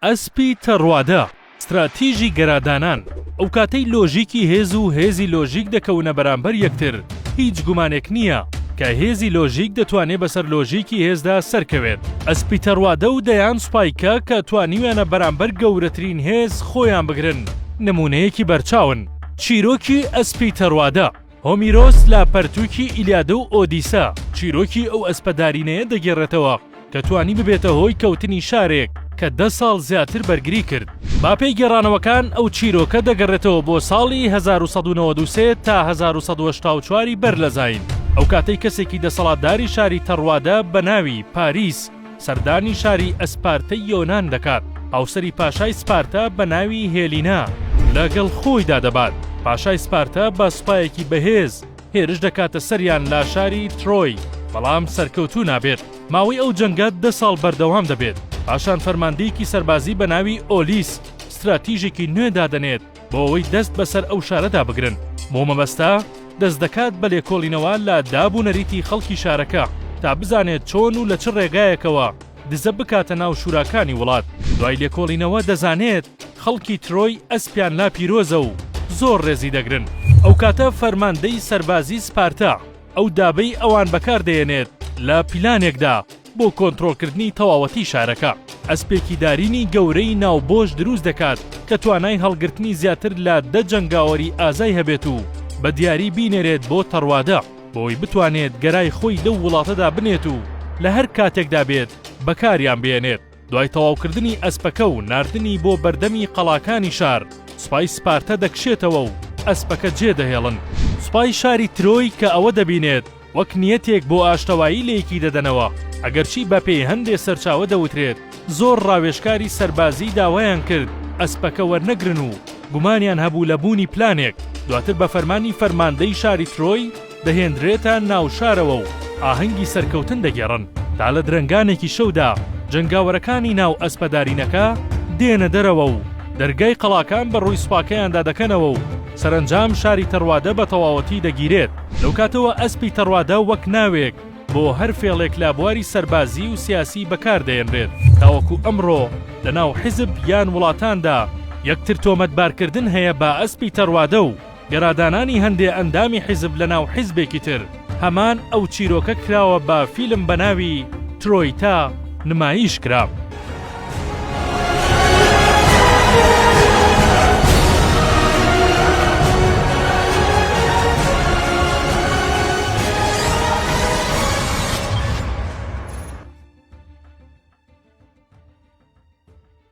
ئەسپی تەڕوادە، ستراتیژی گەرادانان، ئەوکاتەی لۆژیکی هێز و هێزی لۆژیک دەکەونە بەرامبەر یەکتر، هیچ گومانێک نییە کە هێزی لۆژیک دەتوانێ بەسەر لۆژیکی هێزدا سەرکەوێت. ئەسپی تەڕوادە و دەیان سوپای کە کە توانیویانە بەرامبەر گەورەترین هێز خۆیان بگرن، نموونەیەکی بەرچاون. چیرۆکی ئەسپی تەڕوادە. هۆمیرۆس لە پەرتووکی ئیلیادە و ئۆدیسە چیرۆکی ئەو ئەسپە دارینەیە دەگێڕێتەوە کە توانی ببێتە هۆی کەوتنی شارێک کە دە ساڵ زیاتر بەرگری کرد. بەپێی گێڕانەوەکان ئەو چیرۆکە دەگەڕێتەوە بۆ ساڵی 1193 تا 1184 ی بەر لە زایین، ئەو کاتەی کەسێکی دەسەڵاتداری شاری تەڕوادە بە ناوی پاریس سەردانی شاری ئەسپارتەی یۆنان دەکات، هاوسەری پاشای سپارتە بە ناوی هێلینا لەگەڵ خۆیدا دەبات، پاشای سپارتە بە سوپایەکی بەهێز هێرش دەکاتە سەریان لە شاری ترۆی، بەڵام سەرکەوتوو نابێت، ماوەی ئەو جەنگە دە ساڵ بەردەوام دەبێت، پاشان فەرماندەیەکی سەربازی بە ناوی ئۆلیس ستراتیژێکی نوێ دادەنێت بۆ ئەوەی دەست بەسەر ئەو شارەدا بگرن، بۆ مەبەستە دەست دەکات بە لێکۆڵینەوە لە داب و نەریتی خەڵکی شارەکە تا بزانێت چۆن و لە چ ڕێگایەکەوە دزە بکاتە ناو شوراکانی وڵات، دوای لێکۆڵینەوە دەزانێت خەڵکی ترۆی ئەسپیان لا پیرۆزە و زۆر ڕێزی دەگرن. ئەوکاتە فەرماندەی سەربازی سپارتا ئەو دابەی ئەوان بەکار دەیەنێت لە پیلانێکدا بۆ کۆنترۆڵکردنی تەواوەتی شارەکە، ئەسپێکی دارینی گەورەی ناو بۆش دروست دەکات کە توانای هەڵگرتنی زیاتر لە دە جەنگاوەری ئازای هەبێت و بە دیاری بینێرێت بۆ تەڕوادە بۆی بتوانێت گەرای خۆی لەو وڵاتەدا بنێت و لە هەر کاتێکدا بێت بەکاریان بێنێت. دوای تەواوکردنی ئەسپەکە و ناردنی بۆ بەردەمی قەڵاکانی شار، سوپای سپارتە دەکشێتەوە و ئەسپەکە جێدەهێڵن. سوپای شاری ترۆی کە ئەوە دەبینێت، وەک نیەتێک بۆ ئاشتەوایی لێکی دەدەنەوە، ئەگەرچی بەپێی هەندێ سەرچاوە دەوترێت زۆر ڕاوێژکاری سەربازی داوایان کرد ئەسپەکە وەرنەگرن و گومانیان هەبوو لە بوونی پلانێک، دواتر بە فەرمانی فەرماندەی شاری ترۆی دەهێندرێتە ناو شارەوە و ئاهەنگی سەرکەوتن دەگێڕن تا لە درەنگانێکی شەودا جەنگاوەرەکانی ناو ئەسپە دارینەکە دێنە دەرەوە و دەرگای قەڵاکان بە ڕووی سوپاکەیاندا دەکەنەوە و سەرەنجام شاری تەڕوادە بە تەواوەتی دەگیرێت. لەو کاتەوە ئەسپی تەڕوادە وەک ناوێک بۆ هەر فێڵێک لە بواری سەربازی و سیاسی بەکار دەێنرێت تاوەکو ئەمڕۆ لە ناو حیزب یان وڵاتاندا یەکتر تۆمەتبارکردن هەیە بە ئەسپی تەڕوادە و گەرادانانی هەندێ ئەندامی حیزب لە ناو حیزبێکی تر، هەمان ئەو چیرۆکە کراوە بە فیلم بە ناوی، ترۆیتا، نمایش کرا.